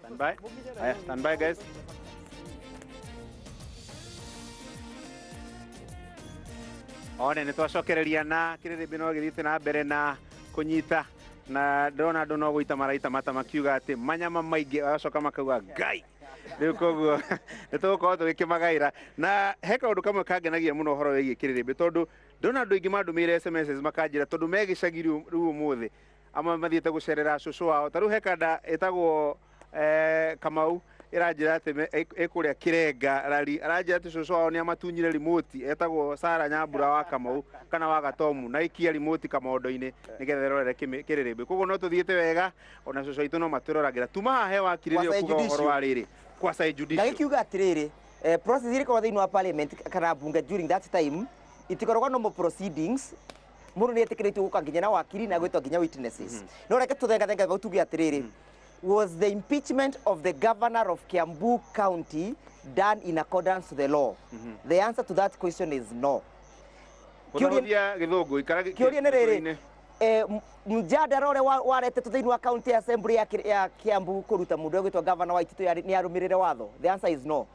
Stand by. Haya, stand by guys. One nĩ twacokereria na kĩrĩrĩmbĩ no gĩthiĩte na mbere na kũnyita na ndĩrona andũ no gũita maraita mata makiuga atĩ manyama maingĩ magacoka makauga ngai. Rĩu koguo nĩ tũgũkorwo tũgĩkĩmagaĩra. Na he kaũndũ kamwe kangenagia mũno ũhoro wĩgiĩ kĩrĩrĩmbĩ, tondũ ndĩrona andũ aingĩ mandũmĩire SMSs makanjĩra tondũ me gĩcagi rĩu ũmũthĩ, amwe mathiĩte gũcerera cũcũ wao. Ta rĩu he kanda ĩtagwo Kamau ĩranjĩra atĩ ĩ kũrĩa Kĩrenga rari, aranjĩra atĩ cũcũ wao nĩ amatunyire remote, etagwo Sara Nyambura wa Kamau kana wa Gatomu, na aikia remote kamondo-inĩ nĩgetha ĩrorere kĩrĩrĩmbĩ. Koguo no tũthiĩte wega, ona cũcũ aitũ no matwĩroragĩra. Tuma haha he wakiri rĩrĩa Quasi ũkuga ũhoro judicial. wa rĩrĩ quasi judicial. Ndagĩkiuga atĩrĩrĩ, process iria ikoragwo thĩinĩ wa parliament kana mbunge during that time itikoragwo normal proceedings. Mũndũ nĩ etĩkĩrĩtio gũka nginya na wakiri na gwĩtwo nginya witnesses. No reke tũthengathenge hau tuge atĩrĩrĩ, was the impeachment of the governor of Kiambu County done in accordance to the law? The answer to that question is no. Kũthahũthia gĩthũngũ, ikara Kĩũria nĩ rĩrĩ, gĩthũngũ-inĩ. Mjadara ũrĩa waretetwo thĩinĩ wa county assembly ya Kiambu kũruta mũndũ ũgwĩtwo governor wa Ititũ nĩ arũmĩrĩre watho? The answer is no.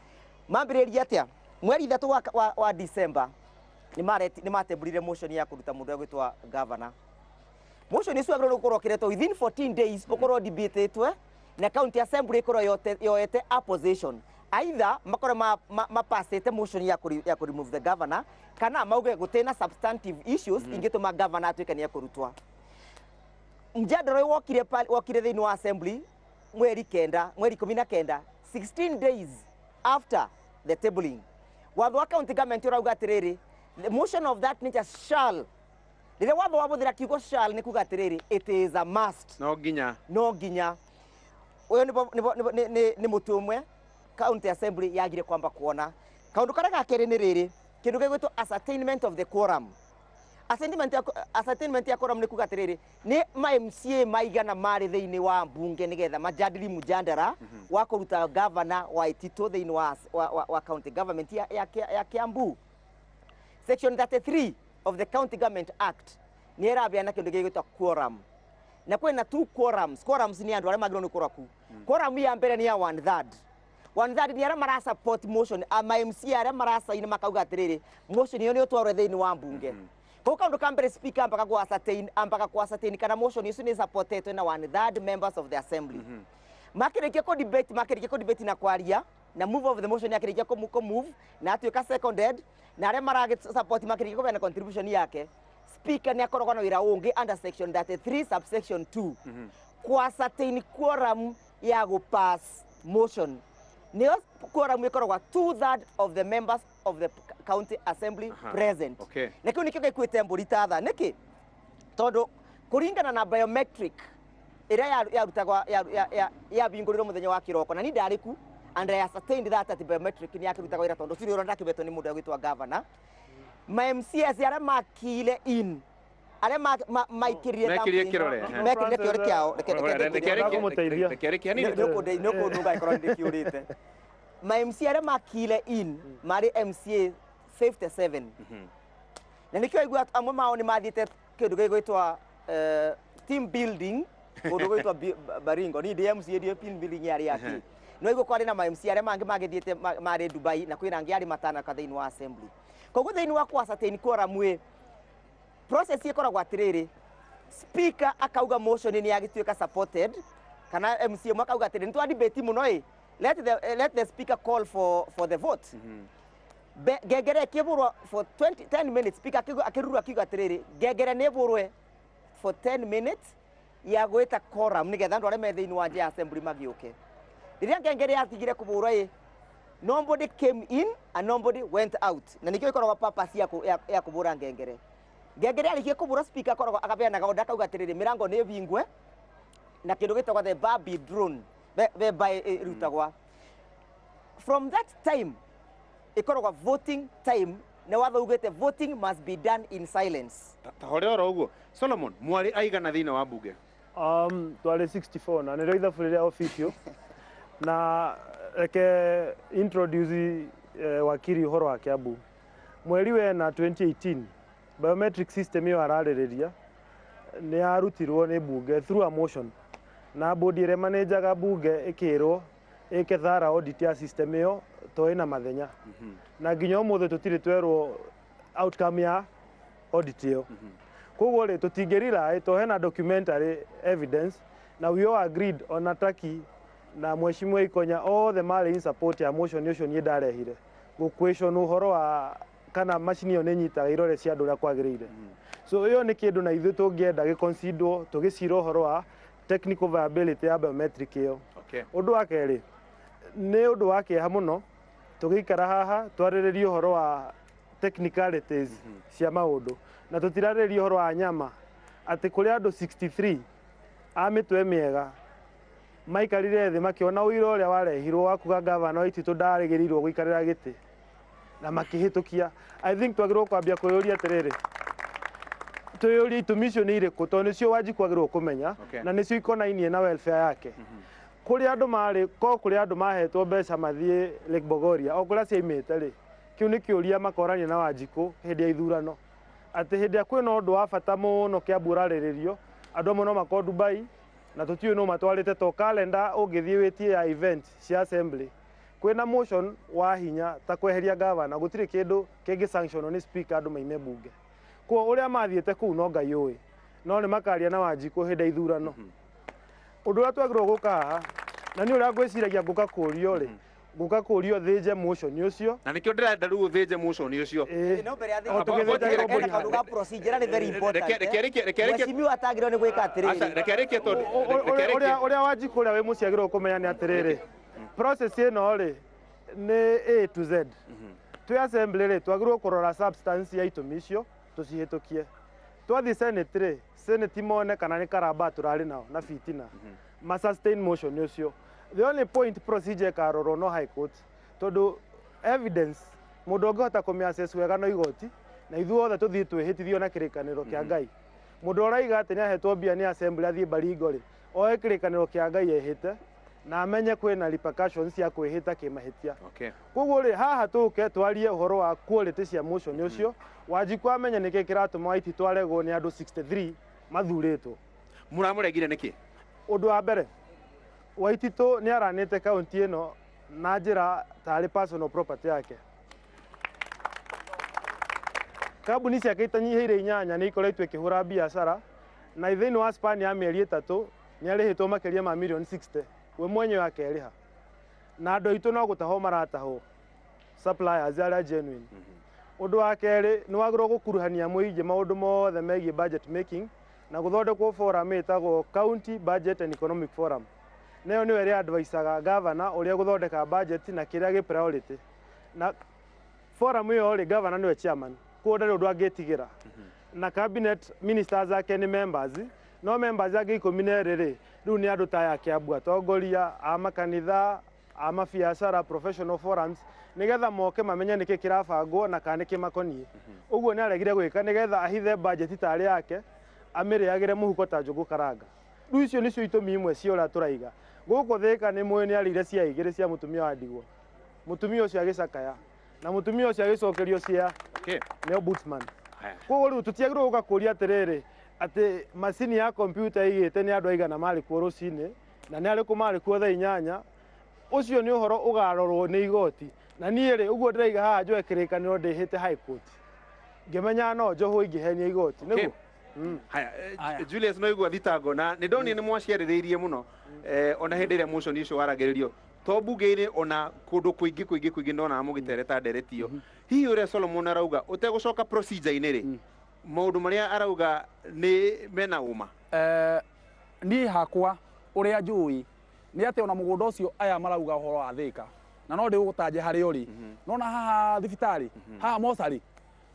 Mambĩrĩria atĩa? Mweri 3 wa December nĩ matembũrire motion ya kũruta mũndũ ũgwĩtwo governor. Motion ũcio wagĩrĩirwo gũkorwo ũkĩretwo within 14 days, ũkorwo debatetwe na county assembly ĩkorwo yoete a position, either makorwo mapasĩte motion ya kũ remove the governor kana mauge gũtirĩ na substantive issues ingĩtũma governor atuĩke nĩ ekũrutwa. Mjadala ũyũ wokire thĩinĩ wa assembly mweri 9, mweri 19, 16 days after the tabling. Watho wa county government ũrauga atĩrĩrĩ, the motion of that nature shall, rĩrĩa watho wabũthĩra kiugo shall nĩ kuga atĩrĩrĩ, it is a must. No nginya. No nginya. Ũyũ nĩ mũtĩ ũmwe county assembly yagire kwamba kuona. Kaũndũ karĩa ga kerĩ nĩ rĩrĩ, kĩndũ gĩgwĩtwo ascertainment of the quorum. Ascertainment ya quorum nĩ kuga atĩrĩrĩ, nĩ ma MCA maigana marĩ thĩinĩ wa mbunge nĩgetha majadili mjadala wa kũruta governor wa Ititũ thĩinĩ wa county government ya Kiambu. Section 33 of the County Government Act nĩ ĩrabeana kĩndũ gĩgwĩtwo quorum, na kwĩna two quorums. Quorums nĩ andũ arĩa magĩrĩirwo nĩ gũkorwo ku. Quorum ya mbere nĩ ya one third. One third nĩ arĩa mara support motion, ama MCA arĩa marasaini makauga atĩrĩrĩ, motion ĩyo nĩ ũtwarwo thĩinĩ wa mbunge. Koguo kaũndũ ka mbere, speaker ambaga ku ascertain kana motion icio nĩ supportetwo na one third members of the assembly. Makĩrĩkia kũ debate, makĩrĩkia kũ debate na kwaria na move of the motion, yakĩrĩkia kũ move na atuĩka seconded na arĩa maragĩ support makĩrĩkia kũbeana contribution yake, speaker nĩ akoragwo na wĩra ũngĩ under section 33 subsection 2, ku ascertain quorum ya gũ pass motion. Nĩyo quorum ĩkoragwo two third of the members of the county assembly present. Na kĩu nĩkĩo gĩkuĩte mbũri ta tha. Nĩkĩ? Tondũ kũringana na biometric ĩrĩa yarutagwo yabingũrirwo mũthenya wa kĩroko, na niĩ ndarĩ ku and I ascertained that atĩ biometric nĩ yakĩrutaga wĩra, tondũ ũcio ũrĩa ndakĩbetwo nĩ mũndũ agwĩtwo governor, ma MCAs arĩa makire in, arĩa maikĩrire Mekĩrire kĩrore, eh. Mekĩrire kĩore kĩao. Reke Ndagũmũteithia. Reke rĩkie hanini. Nĩ ũkũndũnga ĩkorwo ndĩkĩũrĩte. Ma MCA arĩa makire in marĩ MCA 57, na nĩkĩo aigua amwe mao nĩ mathiĩte kĩndũ gĩgwĩtwa team building kũndũ gwĩtwa Baringo. Niĩ ndĩ MCA, ndiĩ team building yarĩ yake. No aigua kwarĩ na ma MCA arĩa mangĩ magĩthiĩte marĩ Dubai, na kwĩna angĩ arĩ matanaka thĩinĩ wa assembly. Koguo thĩinĩ wa kũ ascertain quorum ĩ, process ĩkoragwo atĩrĩrĩ, speaker akauga motion nĩ yagĩtuĩka supported, kana MCA ũmwe akauga atĩrĩ, nĩ twa debate mũno ĩ, let the speaker call for the vote. Ngengere ĩkĩbũrwo for 20 10 minutes. Speaker akĩrurwo akiuga atĩrĩrĩ, ngengere nĩ ĩbũrwe for 10 minutes ya gwĩta quorum nĩgetha andũ arĩa me thĩinĩ wa nja ya assembly magĩũke. Rĩrĩa ngengere yatigire kũbũrwo ĩ, nobody came in and nobody went out, na nĩkĩo ĩkoragwo purpose ya kũbũra ngengere. Ngengere yarĩkia kũbũrwo, speaker akoragwo akabeanaga order, akauga atĩrĩrĩ, mĩrango nĩ ĩbingwe na kĩndũ gĩtagwo the Barbie drone the by ĩrutagwa. From that time ĩkoragwo voting time, na watho ugĩte voting must be done in silence. Ta hore oro ũguo. Solomon, mwarĩ aigana thĩinĩ wa mbunge? Twarĩ 64 na nĩrĩo ithabu rĩrĩa official. Na reke introduce wakiri ũhoro wa Kiambu. Mweri wena 2018, biometric system ĩyo ararĩrĩria nĩ yarutirwo nĩ mbunge through a motion. Na bodi ĩrĩa manenjaga bunge ĩkĩrwo ĩke thara audit ya system ĩyo to ĩna mathenya. Na nginya ũmũthĩ tũtirĩ twerwo outcome ya audit ĩyo. Koguo rĩ, tũtingĩ rely to hena documentary evidence na we all agreed, ona Taki na Mheshimiwa Ikonya othe marĩ in support ya motion ũcio niĩ ndarehire gũ-question ũhoro wa kana macini ĩyo nĩ ĩnyitaga irore cia andũ ũrĩa kwagĩrĩire. So ĩyo nĩ kĩndũ na ithuĩ tũngĩenda gĩconsiderwo tũgĩcira ũhoro wa technical viability ya biometric ĩyo. Ũndũ wa kerĩ, nĩ ũndũ wa kĩeha mũno tũgĩikara haha twarĩrĩrie ũhoro wa technicalities cia maũndũ na tũtirarĩrĩria ũhoro wa nyama, atĩ kũrĩ andũ 63 a mĩtwe mĩega maikarire thĩ makĩona ũira ũrĩa warehirwo wa kuga gavana wa Waititu ndarĩgĩrĩirwo gũikarĩra gĩtĩ na makĩhĩtũkia. I think twagĩrĩirwo kwambia kwĩyũria atĩrĩrĩ, twĩyũrie itũmi icio nĩ irĩkũ, tondũ nĩcio Wanjikũ agĩrĩirwo kũmenya na nĩcio ikonainie na welfare yake. Kũrĩa andũ marĩ ko kũrĩa andũ mahetwo mbeca mathiĩ Lake Bogoria o kũrĩa ciaimĩte rĩ, kĩu nĩ kĩũria makorania na Wanjikũ hĩndĩ ya ithurano, atĩ hĩndĩ ĩrĩa kwĩna ũndũ wa bata mũno Kiambu ũrarĩrĩrio, andũ amwe no makorwo Dubai na tũtiũĩ nũ matwarĩte, to kalenda ũngĩthiĩ wĩtie ya event cia assembly kwĩna motion wa hinya ta kweheria gavana, gũtirĩ kĩndũ kĩngĩ sanction nĩ speaker andũ maime bunge. Koguo ũrĩa mathiĩte kũu no Ngai ũĩ, no nĩ makaria na Wanjikũ hĩndĩ ya ithurano. Ũndũ ũrĩa twagĩrĩirwo gũka haha na nĩ ũrĩa ngwĩciragia ngũka kũrio rĩ, ngũka kũrio thĩnje motion ũcio. Na nĩkĩo ndĩrenda rĩu ũthĩnje motion ũcio. Ĩĩ. No mbere ya O tũgĩthĩnjaga hena mbũri. kaũndũ ga procedure nĩ very important. Reke Mheshimiwa atagĩrĩirwo nĩ gwĩka Aca, atĩrĩrĩ. reke arĩkie tondũ reke Ũrĩa arĩkie. Ũrĩa Wanjikũ ũrĩa wĩ mũciĩ agĩrĩirwo kũmenya nĩ atĩrĩrĩ, process ĩno rĩ nĩ A to Z. Twĩ assembly rĩ, twagĩrĩirwo kũrora substance ya itũmi icio tũcihĩtũkie. Twathiĩ Senate rĩ, Senate mone kana nĩ karamba tũrarĩ nao na fitina ma sustain motion ũcio. The only point procedure ĩkarorwo no High Court, tondũ evidence mũndũ ũngĩhota kũmĩ-assess wega no igoti, na ithuothe tũthiĩ twĩhĩtithio na kĩrĩkanĩro kĩa Ngai. Mũndũ ũraiga atĩ nĩahetwo mbia nĩ assembly athiĩ Baringo rĩ, oe kĩrĩkanĩro kĩa Ngai ehĩte na amenye kwĩna repercussions cia kwĩhĩta kĩmahĩtia. Koguo rĩ, haha tũke twarie ũhoro wa quality cia motion ũcio, Wanjikũ amenye nĩkĩ kĩratũma Waititu aregwo nĩ andũ 63 mathurĩtwo. Mũramũregire nĩkĩ? Ũndũ wa mbere, Waititu nĩ aranĩte kaunti ĩno na njĩra tarĩ personal property yake. Kambuni ciake itanyihĩire 8 nĩ ikoretwo ikĩhũra biacara, na thĩinĩ wa span ya mĩeri 3 nĩ arĩhĩtwo makĩria ma mirioni 60 we mwenyewe akerĩha, na andũ aitũ no gũtahwo maratahwo, suppliers arĩa genuine. Ũndũ wa kerĩ, nĩ wagĩrĩirwo gũkuruhania mũingĩ maũndũ mothe megiĩ budget making na gũthondekwo forum ĩtagwo County Budget and Economic Forum, nayo nĩyo ĩrĩa advisaga governor ũrĩa gũthondeka budget na kĩrĩa gĩ priority. Na forum ĩyo rĩ, governor nĩwe chairman, koguo ndarĩ ũndũ angĩtigĩra, na cabinet ministers ake nĩ members, no members angĩ 12 rĩ, rĩu nĩ andũ ta aya Kiambu, atongoria a makanitha, a mabiacara, professional forums, nĩgetha moke mamenye nĩkĩ kĩrabangwo na kana nĩkĩ makoniĩ. Ũguo nĩ aregire gwĩka nĩgetha ahithe budget tarĩ yake amĩrĩagĩre mũhuko ta njũgũ karanga. Rĩu icio nĩcio itũmi imwe cia ũrĩa tũraiga gũkũ Thĩka. Nĩ mũĩ nĩ arĩire cia 2 cia mũtumia wa ndigwa, mũtumia ũcio agĩcakaya na mũtumia ũcio agĩcokerio cia nĩ ombudsman. Haya. Koguo rĩu tũtiagĩrĩirwo gũka kũria atĩrĩrĩ, atĩ macini ya kompiuta ĩigĩte nĩ andũ aigana marĩ kuo rũcinĩ na nĩ arĩkũ marĩ kuo thaa 8. Ũcio nĩ ũhoro ũgarorwo nĩ igoti, na niĩ rĩ, ũguo ndĩraiga haha njoe kĩrĩkanĩro ndĩhĩte High Court ngĩmenyaga no njohwo ingĩhenia igoti. Nĩguo. Haya, Haya. Julius, no igua thitango na nĩ ndonire nĩ mwaciarĩrĩirie mũno, ona hĩndĩ ĩrĩa motion ũcio waragĩrĩrio to bunge-inĩ, ona kũndũ kũingĩ kũingĩ kũingĩ ndonaga mũgĩtereta ndereti ĩyo. Hihi ũrĩa Solomon arauga ũtegũcoka procedure-inĩ rĩ, maũndũ marĩa arauga nĩ mena ũma? Niĩ hakwa ũrĩa njũĩ nĩ atĩ ona mũgũnda ũcio aya marauga ũhoro wa Thĩka, na no ndĩgũtanje harĩa ũrĩ, nona haha thibitarĩ, haha mocarĩ,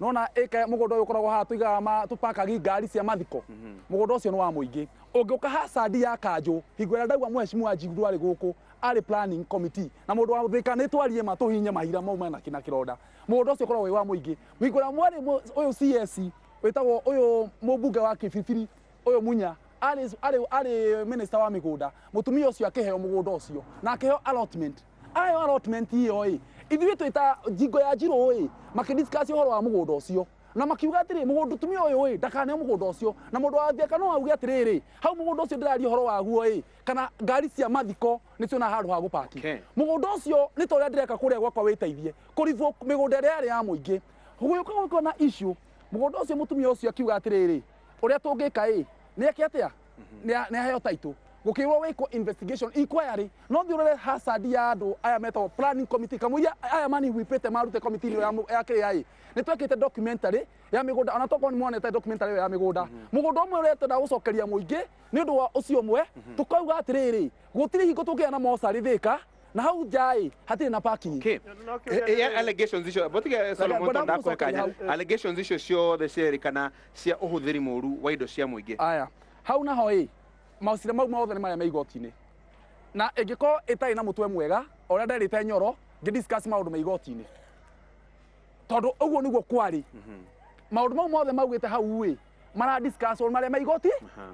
nona ĩka mũgũnda ũyũ ũkoragwo haha tũigaga tũpakagi ngari cia mathiko, mũgũnda ũcio nĩ wa mũingĩ. Ũngĩũka hasadi ya kanjũ hingo ĩrĩa ndaigua mheshimiwa Njiguru arĩ gũkũ arĩ planning committee na mũndũ wa Thĩka, nĩ twarie ma tũhinye mahira mau mena kĩna kĩronda, mũgũnda ũcio ũkoragwo wĩ wa mũingĩ. Hingo ĩrĩa mwarĩ ũyũ CS wĩtagwo ũyũ mũmbunge wa Kibibiri ũyũ Munya arĩ minister wa mĩgũnda, mũtumia ũcio akĩheo mũgũnda ũcio na akĩheo allotment. Aheo allotment ĩyo ĩ, ithuĩ twĩta ngingo ya njirũ ĩ, makĩdiscuss ũhoro wa mũgũnda ũcio. Na makiuga atĩrĩ, mũgũnda tumia ũyũ ĩ ndakaneo mũgũnda ũcio, na mũndũ wa Thika no auge atĩrĩrĩ, hau mũgũnda ũcio ndĩraria ũhoro waguo ĩ, kana ngari cia mathiko nĩ ciona handũ ha gũpaki. Mũgũnda ũcio nĩ ta ũrĩa ndĩreka kũrĩa gwakwa wĩteithie kũrivwo mĩgũnda ĩrĩa yarĩ ya mũingĩ. Gũgĩũka gũgĩkorwo na issue mũgũnda ũcio, mũtumia ũcio akiuga atĩrĩrĩ, ũrĩa tũngĩka ĩ nĩ eke atĩa, nĩ aheo title, gũkĩrwo wĩkwo investigation, inquiry. No thiĩ ũrore hazard ya andũ aya metagwo planning committee, kamũira aya mani wipĩte marute committee ĩno ya kĩrĩa ĩ, nĩ twekĩte documentary ya mĩgũnda, ona tokorwo nĩ monete documentary ĩyo ya mĩgũnda. Mũgũnda ũmwe ũrĩa twenda gũcokeria mũingĩ nĩ ũndũ wa ũcio ũmwe, tũkauga atĩrĩrĩ, gũtirĩ hingo tũngĩgĩa na mocarĩ Thĩka na hau nja ĩ hatirĩ na parking. Okay. No kĩũria Allegations icio botige Solomon Ngwenda to ndakũhe gũcokeria kanya hau. Allegations icio ciothe cierĩkana cia ũhũthĩri mũru wa indo cia mũingĩ. Aya, hau naho ĩ macira mau mothe nĩ marĩa me igoti-inĩ, na ĩngĩkorwo ĩtarĩ na mũtwe mwega ũrĩa nderĩte Nyoro ngĩ discuss maũndũ ma igoti-inĩ, tondũ ũguo nĩguo kwarĩ. Maũndũ mau mothe maugĩte hau ĩ mara discuss marĩa ma igoti,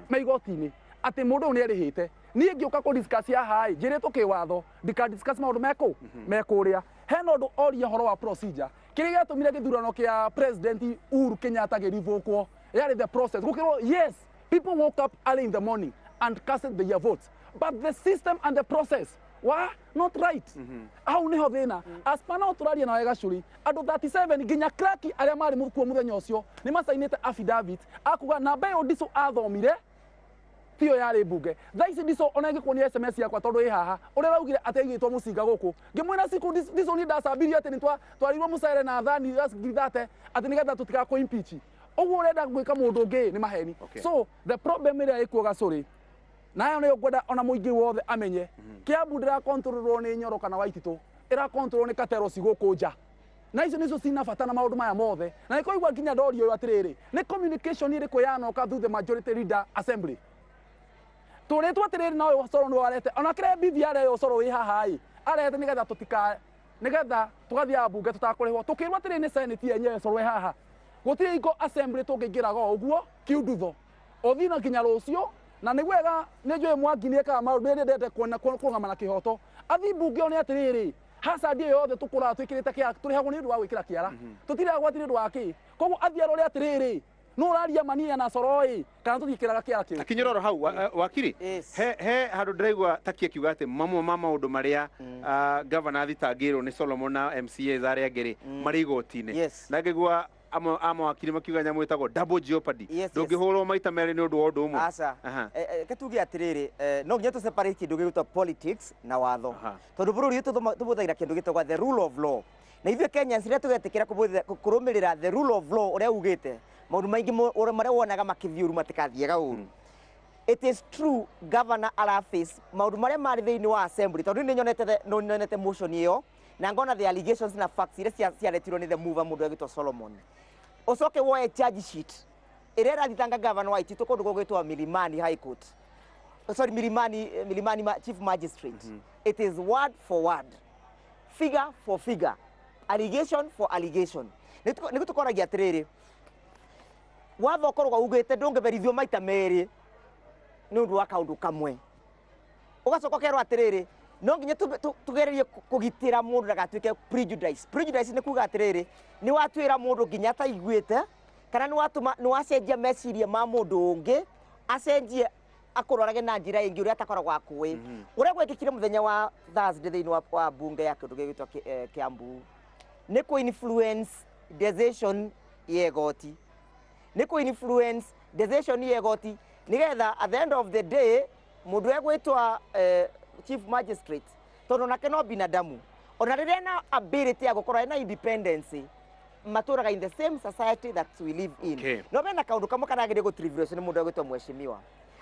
ma igoti-inĩ, atĩ mũndũ ũyũ nĩ arĩhĩte. Niĩ ngĩũka kũ discuss haha ĩ njĩrĩtwo kĩwatho ndika discuss maũndũ mekũ mekũrĩa. Hena ũndũ oria ũhoro wa procedure, kĩrĩa gĩatũmire gĩthurano kĩa President Uhuru Kenyatta gĩrivũkwo yarĩ the process. Gũkĩrwo yes, people woke up early in the morning and casted their votes, but the system and the process were not right. Hau niho thĩna. As per now tũraria na wega cũri, andũ 37 nginya clerk arĩa marĩ kuo mũthenya ũcio nĩ macainĩte affidavit akuga namba ĩyo Ndiso athomire tiyo yarĩ mbunge. Thaa ici Ndiso ona ĩngĩkuonia SMS yakwa tondũ ĩ haha ũrĩa araugire atĩ aigĩtwo mũcinga gũkũ, ngĩmwĩra siku Ndiso niĩ ndacambirie atĩ nĩ twarirwo mũcere na thani ya ngiri 30 atĩ nĩgetha tũtigakũ impeach. Ũguo ũrenda gwĩka mũndũ ũngĩ nĩ maheni. So the problem ĩrĩa ĩkuo gacũrĩ nayo nĩyo ngwenda ona mũingĩ wothe amenye, Kiambu ndĩrakontrolwo nĩ Nyoro kana Waititũ, ĩrakontrolwo nĩ katero ci gũkũ nja, na icio nicio cina bata na maũndũ maya mothe. Na nĩ kũigua nginya ndorio ũyũ atĩrĩrĩ, nĩ communication ĩrĩkũ yanoka through the majority leader assembly tũrĩtwo atĩrĩrĩ, na ũyũ Coro nĩwe warehete ona kĩrĩa BBR ĩyo Coro wĩ haha ĩ arehete nĩgetha tũtika nĩgetha tũgathiaga mbunge tũtakũrĩhwo. Tũkĩrwo atĩrĩrĩ, nĩ senate yenyewe Coro wĩ haha, gũtirĩ hingo assembly tũngĩingĩraga o ũguo kiundutho ũthiĩ na nginya rũciũ. Na nĩ wega nĩ njũĩ Mwangi nĩ ekaga maũndũ nĩ endete kuona kũrũgama na kĩhoto, athiĩ mbunge one atĩrĩrĩ, hazard ĩyo yothe tũkũraga twĩkĩrĩte kĩara, tũrĩhagwo nĩ ũndũ wa gwĩkĩra kĩara, tũtirĩhagwo atĩ nĩ ũndũ wa kĩ. Koguo athiĩ arore atĩrĩrĩ, no ũraria mania na Coro ĩ kana tũtiĩkĩraga kĩara kĩu. Akinyĩra oro hau wakiri. Yes. He handũ ndĩraigua taki akiuga atĩ mamwe ma maũndũ marĩa gavana athitangĩirwo nĩ Solomon na MCAs arĩa angĩ rĩ marĩ igoti-inĩ. Na ngĩigua amwe a mawakiri makiuga nyamũ ĩtagwo double jeopardy. Ndũngĩhũrwo maita merĩ nĩ ũndũ wa ũndũ ũmwe. Aca. Reke tuge atĩrĩrĩ, no nginya tũ separate kĩndũ gĩgwĩtwo politics na watho, tondũ bũrũri ũyũ tũbũthagĩra kĩndũ gĩtagwo the rule of law, na ithuĩ Kenyans rĩrĩa tũgetĩkĩra kũrũmĩrĩra the rule of law ũrĩa ugĩte, maũndũ maingĩ marĩa wonaga makĩthiĩ ũru matikathiaga ũru. It is true governor araface maũndũ marĩa marĩ thĩinĩ wa assembly, tondũ nĩ nyonete no nyonete motion ĩyo na ngona the allegations na facts iria ciaretirwo nĩ the mover, mũndũ egwĩtwo Solomon. Ũcoke woe charge sheet ĩrĩa ĩrathitanga governor wa Itito kũndũ gũgwĩtwo Milimani High Court, sorry, Milimani Chief Magistrate. It is word for word, figure for figure, allegation for allegation. Nĩ tũkoragia atĩrĩrĩ, watho ũkoragwo ugĩte ndũngĩberithio maita merĩ nĩ ũndũ wa kaũndũ kamwe. Ũgacoka ũkerwo atĩrĩrĩ, no nginya tũgererie kũgitĩra mũndũ ndagatuĩke prejudice. Prejudice nĩ kuga atĩrĩrĩ, nĩ watuĩra mũndũ nginya ataiguĩte, kana nĩ watũma nĩ wacenjia meciria ma mũndũ ũngĩ acenjie akũrorage na njĩra ĩngĩ ũrĩa atakoragwo akũĩ. Ũrĩa gwekĩkire mũthenya wa Thursday thĩinĩ wa bunge ya kĩndũ gĩgwĩtwo Kiambu nĩ kũ influence decision ya igoti, nĩ kũ influence decision ya igoti nĩgetha at the end of the day mũndũ egwĩtwa chief magistrate, tondũ nake no binadamu, ona rĩrĩa ena ability ya gũkorwo ena independence, matũraga in the same society that we live in. No mena kaũndũ kamwe karagĩrĩire gũtrivialise nĩ mũndũ egwĩtwo mheshimiwa,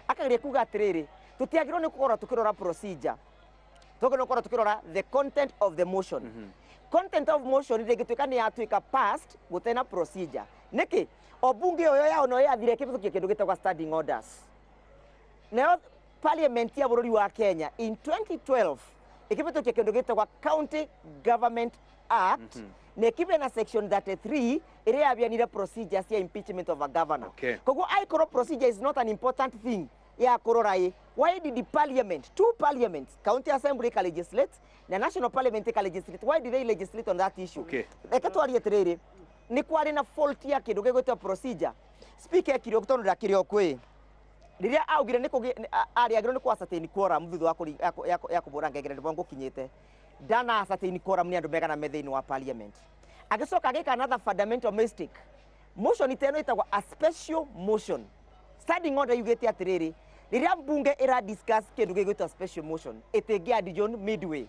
akageria kuga atĩrĩrĩ, tũtiagĩrĩirwo nĩ gũkorwo tũkĩrora procedure, twagĩrĩirwo gũkorwo tũkĩrora the content of the motion. Content of motion ndĩngĩtuĩka nĩ yatuĩka passed gũtarĩ na procedure. Nĩkĩ o bunge ĩyo yao no yathire ĩkĩhĩtũkia kĩndũ gĩtagwo standing orders, nayo parliament ya bũrũri wa Kenya in 2012 ĩkĩhĩtũkia kĩndũ gĩtagwo County Government Act, na ĩkĩbe na section 33 ĩrĩa yabianire procedures ya impeachment of a governor. Koguo aikorwo procedure is not an important thing ya kũrora ĩ, why did the parliament, two parliaments, county assembly ika legislate na national parliament ika legislate, why did they legislate on that issue? Reke twarie atĩrĩrĩ, Nĩ kwarĩ na fault ya kĩndũ gĩgwĩtwo procedure. Speaker ekire ũguo tondũ ndakĩrĩ o kwĩ rĩrĩa augire nĩ kũgĩ arĩ agĩrĩirwo nĩ kũ ascertain quorum thutha wa ya kũbũra ngengere nĩguo ngũkinyĩte ndana ascertain quorum nĩ andũ megana me thĩinĩ wa parliament. Agĩcoka agĩka another fundamental mistake. Motion ta ĩno ĩtagwo a special motion. Standing order yugĩte atĩrĩrĩ, rĩrĩa mbunge ĩra discuss kĩndũ gĩgwĩtwo special motion, ĩtĩngĩ adjourn midway.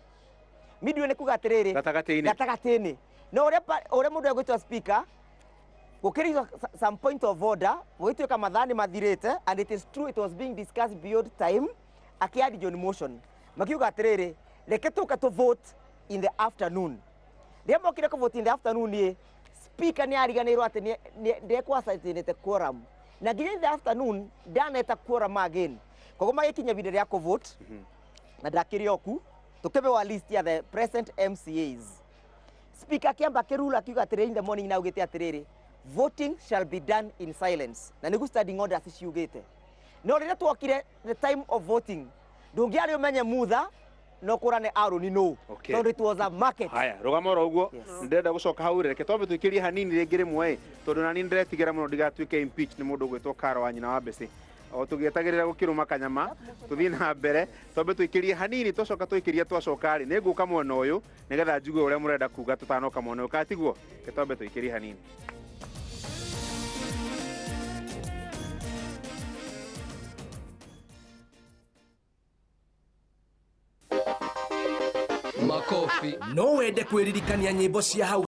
Midway nĩ kuga atĩrĩrĩ, Gatagatĩ-inĩ. Gatagatĩ-inĩ. No ũrĩa ũrĩa mũndũ egwĩtwo speaker gũkĩrĩithio some point of order, gũgĩtuĩka mathaa nĩ mathirĩte, and it is true it was being discussed beyond time, akĩ motion makiuga atĩrĩrĩ, reke tũke tũ vote in the afternoon. Rĩrĩa mokire kũ vote in the afternoon ĩ, speaker nĩ ariganĩirwo atĩ ndekwacatinĩte quorum, na nginya in the afternoon ndaneta quorum again. Koguo magĩkinya ibinda rĩa kũ vote na ndakĩrĩ oku tũkĩbewa list ya the present MCAs. Speaker akĩamba akĩrula akiuga atĩrĩrĩ, in the morning na augĩte atĩrĩrĩ, voting shall be done in silence, na nĩguo standing orders ciugĩte. No rĩrĩa twokire the time of voting, ndũngĩarĩ ũmenye Mutha no kũrane Aaron no, tondũ it was a market. Haya, rũgama oro ũguo. Ndĩrenda gũcoka hau rĩ, reke twambe tũikĩrie hanini rĩngĩ rĩmwe ĩ, tondũ nani ndĩretigĩra mũno ndigatuĩke impeach nĩ mũndũ ũgwĩtwo Karo wa nyina wa Mbĩcĩ. O tũgĩetagĩrĩra gũkĩrũma kanyama, tũthiĩ na mbere, twambe tũikĩrie hanini, twacoka tũikĩrie, twacoka rĩ, nĩ ngũka mwena ũyũ nĩgetha njigue ũrĩa mũrenda kuga tũtanoka mwena ũyũ, kana tiguo? Reke twambe tũikĩrie hanini. Makofi. No wende kwĩririkania nyĩmbo cia hau